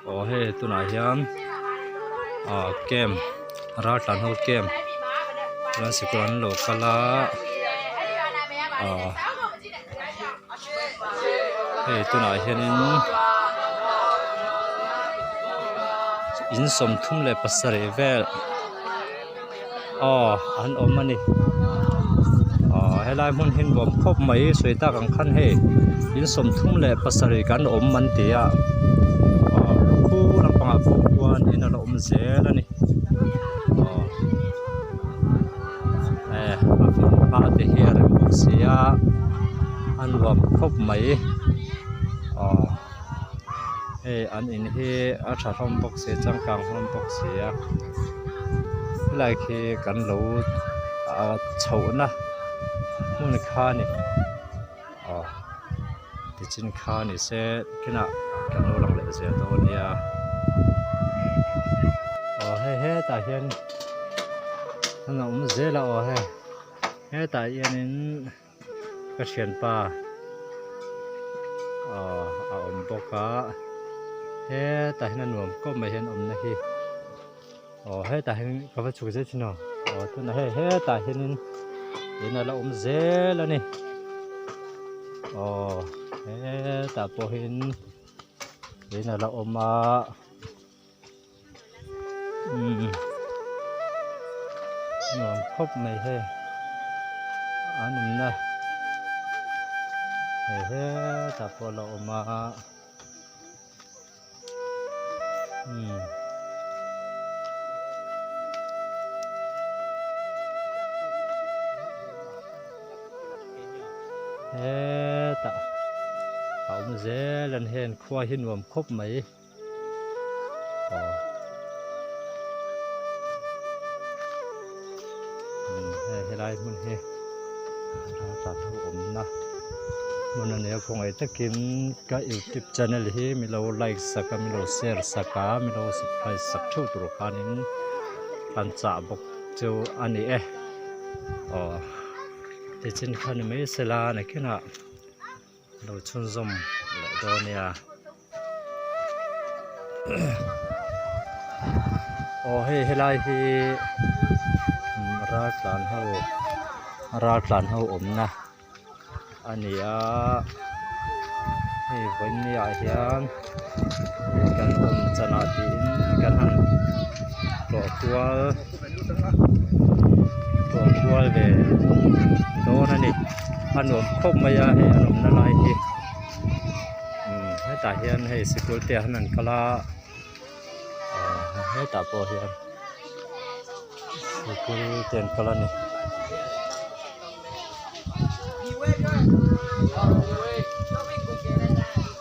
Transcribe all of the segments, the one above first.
Aw hei tunah hian ah camp raltlan ho camp chuan sikul an lo kal a ah hei tunah hianin in 37 vel aw an awm a ni aw helai hmun hi nuam khawp mai sawi tak ang khan hei in 37 kan awm an ti a aw khu lampangah pawh khuan in a la awm zel a ni aw e a hmun hma te hi a rem bawk si a a nuam khawp mai aw hei an in hi a tha hlawm bawk si changkang hlawm bawk si a helai khi kan lo ah chhohna hmun kha a ni aw tichin kha ni se kinah kan lo lang leh zel dawn nia aw hei hetah hian an awm zel a aw hei hetah hianin. Ka thianpa aw a awm bawk a hetah hian a nuam khawp mai hian awmna hi aw hetah hian ka va chhuk zel thin aw aw tunah hei hetah hianin in a la awm zel a ni aw hetah pawhin in a la awm a. Umm nuam khawp mai hei an awmna hei hetah pawh a la awm a umm. Hetah a awm zel an heng khua hi nuam khawp mai. Helai hmun hi raltlan ho awmna hmun a ni a khawngaih takin ka youtube channel hi min lo like sak a min lo share sak a min lo subscribe sak theuh tur khanin kan chah bawk chu a ni e aw tichin kha ni mai sela nakinah lo chhunzawm leh dawn nia. Aw hei helai hi raltlan ho raltlan ho awmna a ni a hei vawiin ah hian kan awm chanah tiin kan han tlawh kual tlawh kual ve dawn a ni a nuam khawp mai a hei an awmna lai hi. Umm hetah hian hei sikul te ah hian an kal a ahh hetah pawh hian sikul te an kal a ni.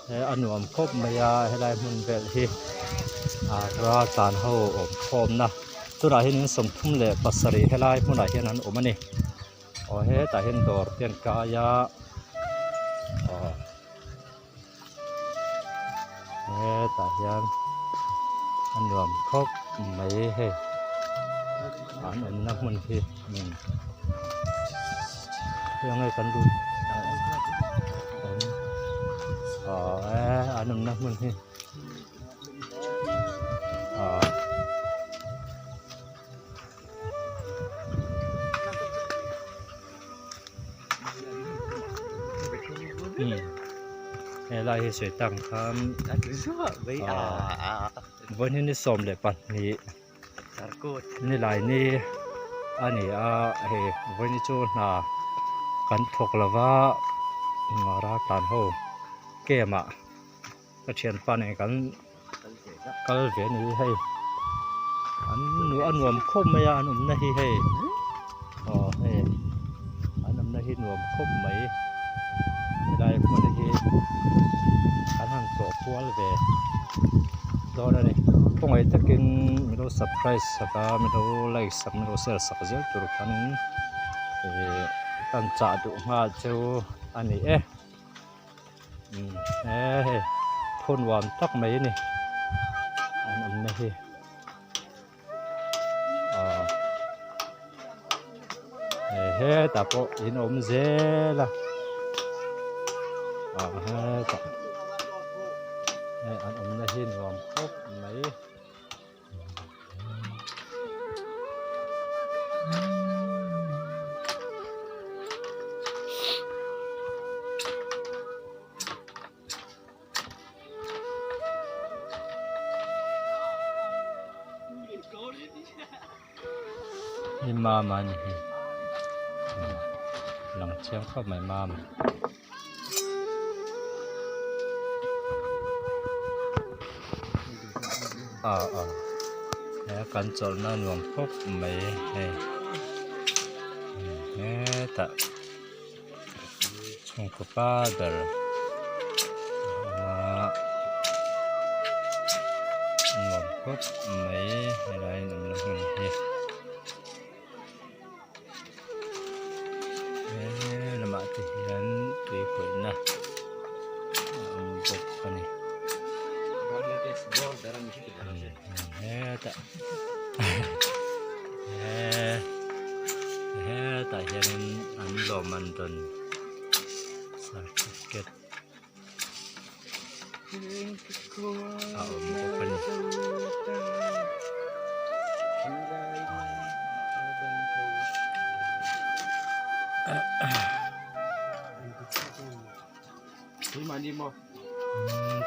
He a nuam khawp mai a helai hmun vel hi ah raltlan ho awm khawmna tunah hian in 37 helai hmunah hian an awm a ni. Aw hetah hian dawr te an kai a aw hetah hian a nuam khawp mai hei an awmna hmun hi umm hei ang e kan duh aw e an awmna hmun hi aw. Helai hi sawi tak ang khan vawiin hi ni 12 nilai ni a ni a hei vawiin hi chu hna kan thawk lo va raltlan ho camp ah ka thianpa nen kan kal ve a ni hei an a nuam khawp mai a an awmna hi hei aw hei an awmna hi nuam khawp mai helai hmun hi an han tlawh kual ve dawn a ni khawngaih takin min lo surprise sak a min lo like sak min lo share sak zel tur khanin ihh kan chah duh nghal chu a ni e. He hei khaw nuam tak mai a ni an awmna hi aw he hetah pawh in awm zel a aw hetah. Hei an awmna hi nuam khawp mai. Hei mama a ni hi lang chiang khawp mai mama. Ah ah he kan chawlhna nuam khawp mai hei hetah chhungkaw pa ber a awm a nuam khawp mai helai an awmna hmun hi. He lamah te hian tui khawihna a awm bawk a ni hetah hetah hianin an lawmman dawn certificate a awm bawk a ni.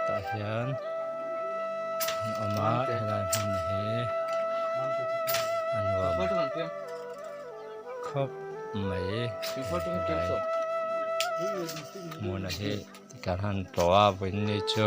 Tah hian an awm a helai hmun hi a nuam khawp mai helai hmunah hi. Kan han tlawh a vawiin ni chu.